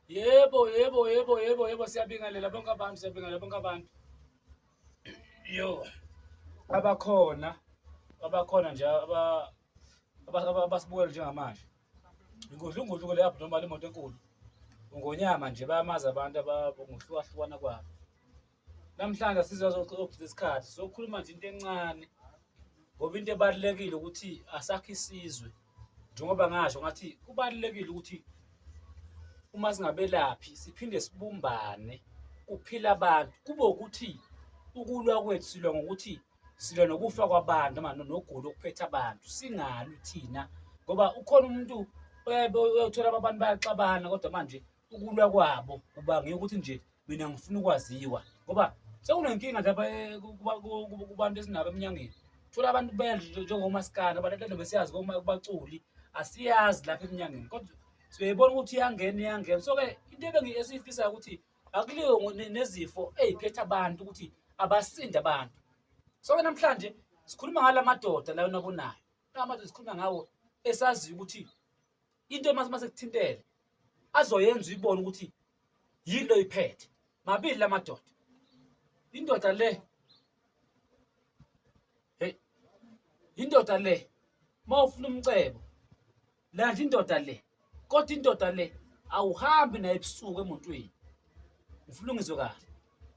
Yebo, yebo, yebo, yebo, yebo, siyabingelela bonke abantu, siyabingelela bonke abantu. Yo, abakhona, abakhona nje abasibukela njengamanje. Ingudlungudlu ke le abnormal imoto enkulu. Ungonyama nje bayamazi abantu ngokuhlukahlukana kwabo. Namhlanje asizochitha isikhathi sokhuluma nje into encane ngoba into ebalulekile ukuthi asakhe isizwe njengoba ngasho ngathi kubalulekile ukuthi uma singabelaphi siphinde sibumbane kuphila abantu kube ukuthi ukulwa kwethu silwa ngokuthi silwa nokufa kwabantu noma nogula okuphethe abantu singalwi thina ngoba ukhona umuntu oyothola abantu bayaxabana kodwa manje ukulwa kwabo kubange ukuthi nje mina ngifuna ukwaziwa ngoba sekunenkinga nje lapha kubantu esinabo emnyangeni thola abantu bedle njengomasikandi abantu lento besiyazi kubaculi asiyazi lapha emnyangeni kodwa siyayibona ukuthi iyangena iyangena so-ke into esiyifisayo ukuthi akuliwe nezifo ey'phethe abantu ukuthi abasinde abantu. So-ke namhlanje sikhuluma ngala madoda layo nabonayo la madoda sikhuluma ngawo esaziyo ukuthi into uma sekuthintele azoyenza uyibone ukuthi yini lo iphethe. Mabili la madoda, indoda le, hey, indoda le uma ufuna umcebo landa indoda le, kodwa indoda le awuhambi naye ebusuku emontweni. Ngifuna ungizwe kahle,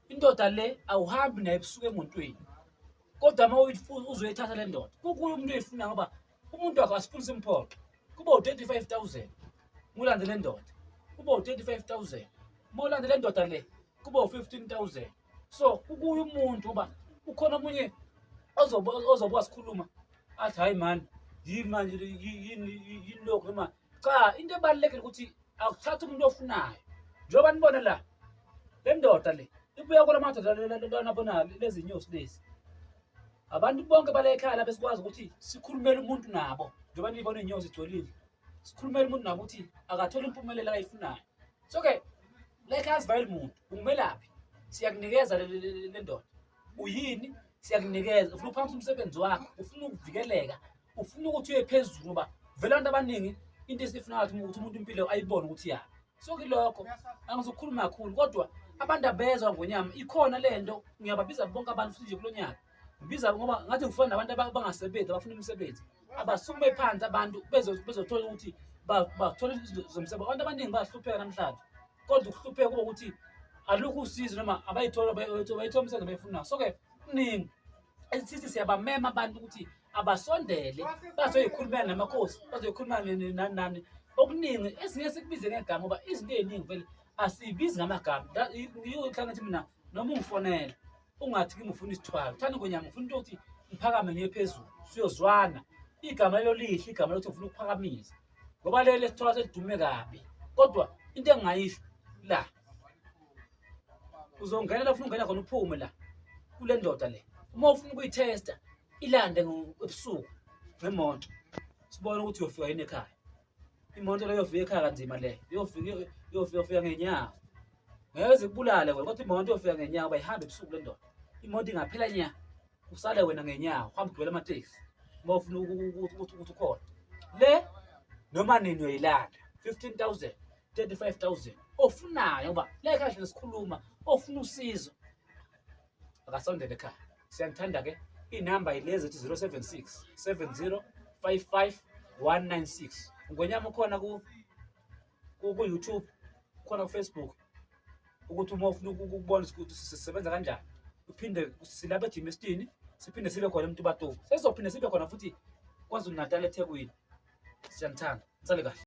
indoda le awuhambi naye ebusuku emontweni, kodwa uma uzoyithatha le ndoda kukuye umuntu oyifuna, ngoba umuntu wakho asifuni simphoqe. Kuba u-35 000 ulande le ndoda, kuba u-35 000 uma ulande le ndoda le, kuba u-15 000. So kukuye umuntu, ngoba ukhona omunye ozobuka sikhuluma athi, "Hayi mani, yini manje, yini yini lokhu?" Noma cha, into ebalulekile ukuthi akuthathe umuntu ofunayo. Njengoba nibona la, le ndoda le ibuya kula madoda lona bona lezi nyosi lezi. Abantu bonke bala ekhaya lapha sikwazi ukuthi sikhulumele umuntu nabo, njengoba niyibona iy'nyosi igcwelile, sikhulumele umuntu nabo ukuthi akathole impumelelo ayifunayo. So-ke la ekhaya sivayeli muntu, ungumelaphi, siyakunikeza le ndoda. Uyini, siyakunikeza. Ufuna ukuphakamisa umsebenzi wakho, ufuna ukuvikeleka, ufuna ukuthi uye phezulu, ngoba vele abantu abaningi into esifuna ngathi ukuthi umuntu impilo ayibone ukuthi yaphi. So kilokho angizokhuluma kakhulu, kodwa abantu abezwa ngonyama ikhona le nto. Ngiyababiza bonke abantu futhi nje kulo nyaka ngibiza, ngoba ngathi ngifuna nabantu abangasebenzi, abafuna imisebenzi, abasukume phansi abantu bezothola ukuthi bathole izinto zomsebenzi. Abantu abaningi bayahlupheka namhlanje, kodwa ukuhlupheka kuba ukuthi alukho usizo noma abayithola bayithola umsebenzi abayifunayo. So-ke kuningi esithi siyabamema abantu ukuthi abasondele bazoyikhulumela namakhosi, bazoyikhulumela nani nani okuningi esinye sikubize ngegama, ngoba izinto ey'ningi vele asiyibizi ngamagama. Yiyo inhlangothi mina noma ungifonela ungathi kimi ufuna isithwalo, thanda ngonyama, ufuna into yokuthi ngiphakame ngiye phezulu, siyozwana. Igama lelo lihle, igama lokuthi ufuna ukuphakamisa, ngoba leli esithwalo selidume kabi. Kodwa into engingayisho la, uzongena la ufuna ukungena khona, uphume la kule ndoda le. Uma ufuna ukuyithesta, ilande ebusuku ngemonto, sibone ukuthi uyofika yini ekhaya. Imoto leyo yofika ekhaya kanzima, le yofika yofika ngenyawo, ngeke zikubulale wena, kodwa imoto yofika ngenyawo bayihambe ebusuku le ndoda. Imoto ingaphela nya, usale wena ngenyawo, uhambe ugibele amatekisi uma ufuna ukuthi ukhona le. Noma nini uyoyilanda, 15 000, 35 000, ofunayo, ngoba le kahle sikhuluma ofuna usizo akasondele ekhaya. Siyanithanda-ke. Iy'namba yilezi ethi 076 70 55 196. Ngonyama ukhona ku-YouTube, ukhona ku-Facebook, ukuthi uma ufuna ukubona ukuthi sisebenza kanjani. Uphinde silapha eJimestini, siphinde sibe khona eMtubatuba, sesizophinde sibe khona futhi KwaZulu Natal, eThekwini. Siyanithanda, nisale kahle.